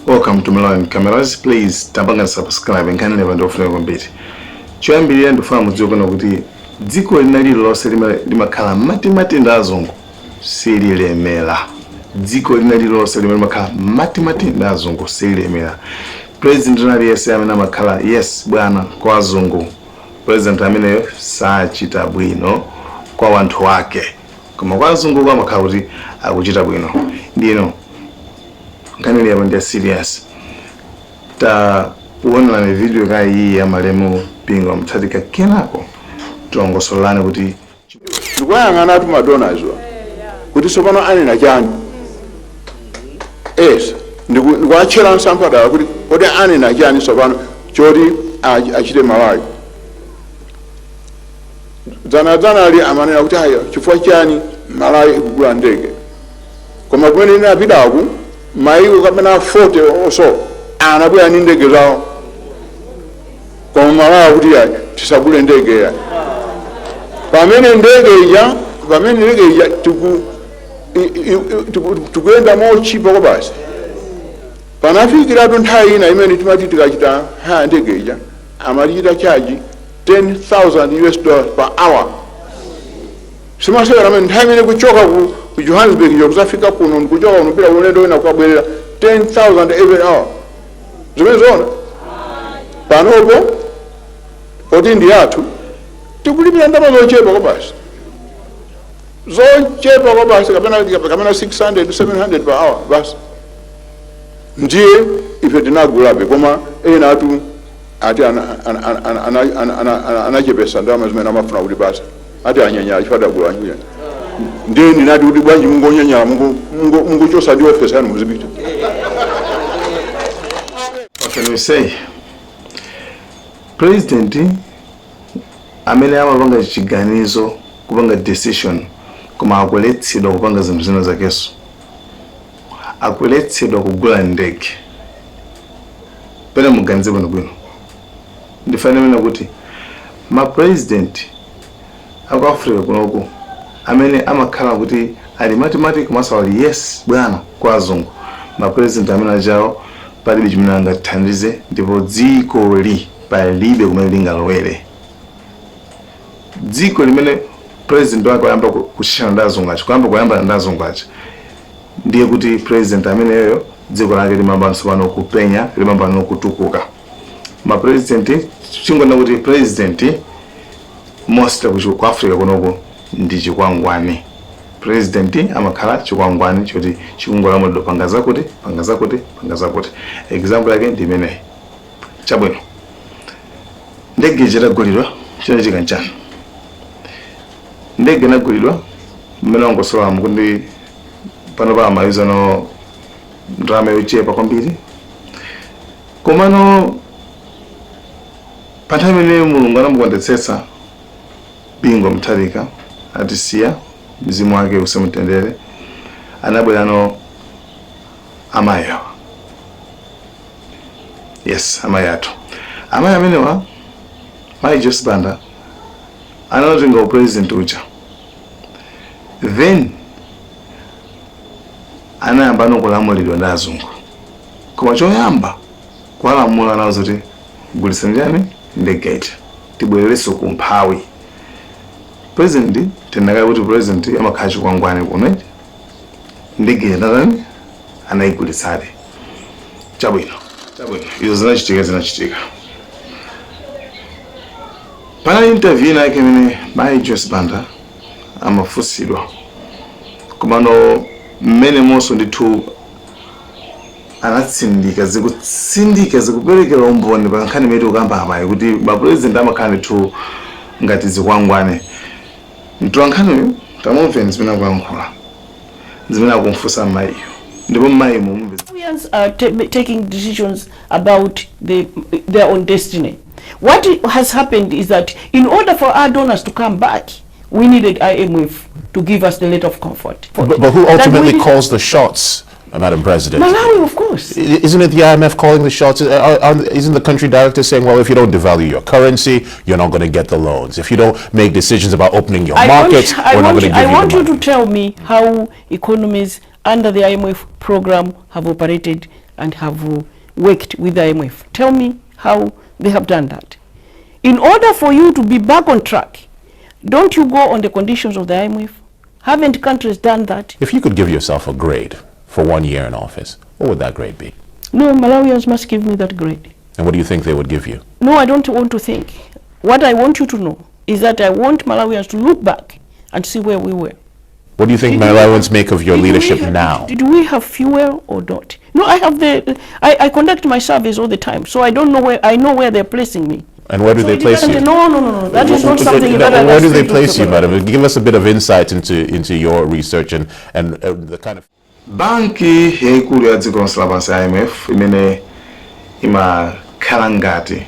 Welcome to Malawian Cameras. Please tapanga subscribe. Nkhani lero ndofuna kwambiri. Choyambirira, ndifuna mudziwe kuno kuti dziko lina lililonse limakhala matimati ndi azungu sililemera. Dziko lina lililonse limene limakhala matimati ndi azungu sililemera. President aliyense amene amakhala yes bwana kwa azungu, president ameneyo sachita bwino kwa wanthu wake, koma kwa azungu amakhala kuti akuchita bwino. Ndino nkhani ili apa ndi ya serious. Taonani video kayi iyi ya malemu Bingu wa Mutharika, kenako tilongosolane kuti Ndikuyang'ana tu madonors kuti tsopano anena chani. Yes, ndikuwatchera msampha dala kuti kodi anena chani tsopano choti achite Malawi. Dzanadzanali amanena kuti aya, chifukwa chani Malawi ikugula ndege? Koma kumene inapitaku, maiko kapena 40 or so anabwera ndi ndege zawo, koma Malawi kuti ya tisagule ndege ya pamene ndege ija tikuyenda mochipa kwa basi. Panafikiratu nthawi ina imene timati tikachita haya ndege ija amatichita charge US$10,000 per hour. Simasewera amene nthawi imene kuchoka ku Johannesburg ija kuzafika kuno, ndikuchoka kuno pita ulendo wina kukabwerera, 10,000 every hour. Zimene zoona panopo poti ndi yathu, tikulipira ndalama zochepa kwa basi, zochepa kwa basi, kapena 600 700 per hour basi. Ndiye ife tinagulabe, koma ena atu ati anachepesa ndalama zimene amafuna kuti basi ati anyanyala chifukwa tagula njuya. Ndiye ndinati kuti bwanji mungonyanyala, mungochosa ndi ofesi yanu muzipita. What can we say? President amene amapanga chiganizo, kupanga decision, koma akuletsedwa kupanga zinthu zina zakenso, akuletsedwa kugula ndege. Pene muganize bwinobwino, ndifanira kuti ma president aku Africa kunoku amene amakhala kuti ali matimati komanso ali yes bwana kwa azungu, ma president amene ajawo palibe chimene angathandize, ndipo dzikoli palibe kumene lingalowere. Dziko limene president wake wayamba kushishana ndi azungu aja, kuyamba kuyambana ndi azungu aja, ndiye kuti president ameneyo dziko lake limambanso pano kupenya, limambano kutukuka. Ma president chingona kuti president most ku Africa kunoku ndi chikwangwani. President amakhala chikwangwani choti chikungolamulidwa, panga zakuti, panga zakuti, panga zakuti. Example yake ndi imeneyi. Chabwino, ndege itagulidwa, chinachitika nchani? Ndege inagulidwa mmene wangosolamo kuti pano pa amayuzano ndalama yochepa kwambiri. Komano pa nthawi imene Mulungu anamukondetsetsa Bingu Mutharika atisiya, mzimu wake usemutendere, anabwerano amayi awa. Yes, amayi athu, amayi amenewa, mayi Joyce Banda, anatenga upresident uja, then anayamba kulamulidwa ndi azungu. Koma choyamba kuwalamula nawo zoti gulitsani chani? Ndege ija, tibwererenso ku mphawi. President tinakale kuti president amakhala chikwangwani kuno. Ndege yanatani? Anayigulitsadi. Chabwino, chabwino, izo zinachitika, zinachitika. Panali interview ina yake imene mayi Joyce Banda amafunsidwa, komano mmene monso ndithu anatsindika, zikutsindika, zikuperekera umboni pa nkhani imene tikukamba apayi kuti mapresident amakhala ndithu ngati zikwangwane. Mtolankhaniyu tamumveni zimene akuyankhula, zimene akumfunsa mayiyo, ndipo mayi mumumve. Malawians are taking decisions about their own destiny. What has happened is that in order for our donors to come back, we needed IMF to give us the letter of comfort. But who That we ultimately calls the shots, Madam President? Malawi, of course. Isn't it the IMF calling the shots? Isn't the country director saying, "Well, if you don't devalue your currency, you're not going to get the loans. If you don't make decisions about opening your I markets, want, I we're not want, going to I give you want the you money"? To tell me how economies under the IMF program have operated and have worked with the IMF. Tell me how they have done that. In order for you to be back on track, don't you go on the conditions of the IMF? Haven't countries done that? If you could give yourself a grade for 1 year in office, what would that grade be? No, Malawians must give me that grade. And what do you think they would give you? No, I don't want to think. What I want you to know is that I want Malawians to look back and see where we were. What do you think Did we Malawians make of your Did we leadership now? Did we have fuel or not? No, I have the, I conduct my surveys all the time, so I don't know where, I know where they're placing me. And where do So they it place doesn't- you? No, that is not something No, that I where do asked they you to place you, talk about. madam? Give us a bit of insight into your research and the kind of Banki yayikulu ya dziko lonse lapansi, IMF, imene imakhala ngati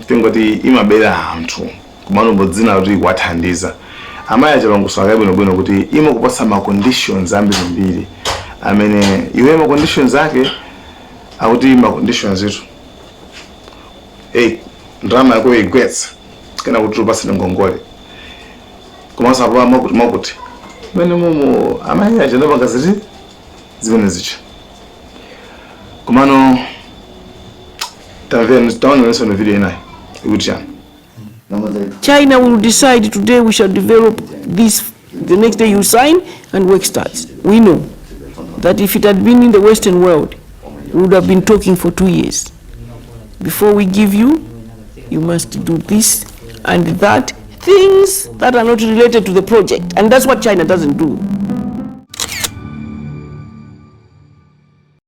tingoti imabera anthu kumano dzina kuti ikuwathandiza, amayi achalongosola bwinobwino kuti imakupatsa ma conditions ambirimbiri amene iwe ma conditions ake akuti ma conditions itu, hey, ndalama yako igwetsa kena kuti upasire ngongole, komanso apo makuti makuti mmene momo amayi aja ndapanga ziti zimene zicha. Komano tamvera, taonanso no video inayi ikuti chani. China will decide today we shall develop this, the next day you sign and work starts. We know that if it had been in the Western world, we would have been talking for 2 years. Before we give you, you must do this and that, things that are not related to the project. And that's what China doesn't do.